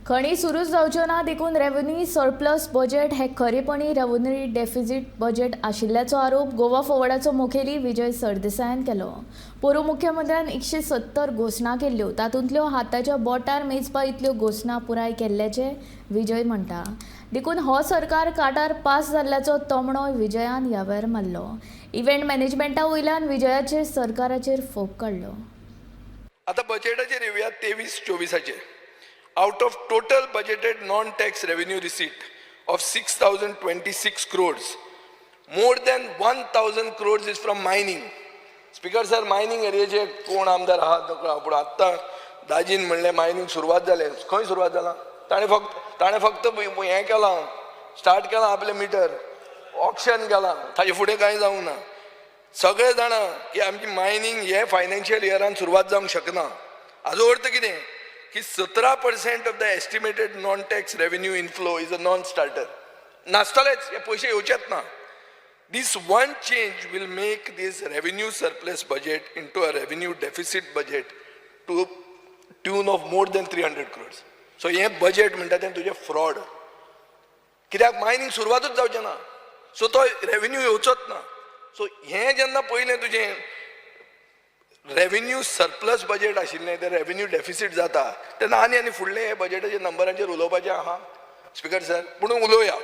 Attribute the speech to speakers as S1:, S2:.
S1: खणी सुरूच जावच्यो ना देखून रेव्हन्यू सरप्लस बजेट हें खरेपणी रेव्हन्यू डेफिसीट बजेट आशिल्ल्याचो आरोप गोवा फॉवर्डाचो मुखेली विजय सरदेसायान केलो. पोरूं मुख्यमंत्र्यान 170 घोशणा केल्ल्यो, तातूंतल्यो हाताच्या बोटार मेजपा इतल्यो घोशणा पुराय केल्ल्याचें विजय म्हणटा. देखून हो सरकार काटार पास जाल्ल्याचो तोमणोय विजयान ह्या वेळार मारलो. इव्हेंट मॅनेजमेंटा वयल्यान विजयाचेर सरकाराचेर फोग काडलो.
S2: आता बजेटाचेर येवया 23-24चेर. Out of total budgeted non tax revenue receipt of 6,026 crores, more than 1,000 crores is from mining. Speaker sir, mining एरियेचे कोण आमदार आहात नकळो, पूण आत्तां दाजीन म्हणलें मायनींग सुरवात जालें. खंय सुरवात जालां? ताणें फक्त हें केलां, स्टार्ट केलां आपलें मिटर ऑक्शन केलां, ताजे फुडें कांय जावंक ना. सगळे जाणा की आमची मायनींग हे फायनान्शियल इयरान सुरवात जावंक शकना. हाजो अर्थ कितें की 17% of the estimated non tax revenue inflow is a non starter. नासतलेच हे पयशे, येवचेच ना. This one change will make this revenue surplus budget into a revenue deficit budget to tune of more than 300 crores. So हे budget म्हणटा तें तुजें fraud. कित्याक? Mining सुरवातूच जावचें ना, सो तो रेवेन्यू येवचोच ना. सो हें जेन्ना पयलें तुजें रेवेन्यू सरप्लस बजेट आशिल्लें तें रेवेन्यू डेफिसीट जाता तेन्ना आनी आनी फुडले हे बजेटाचे नंबरांचेर उलोवपाचें आहा स्पिकर सर, पूण उलोवया.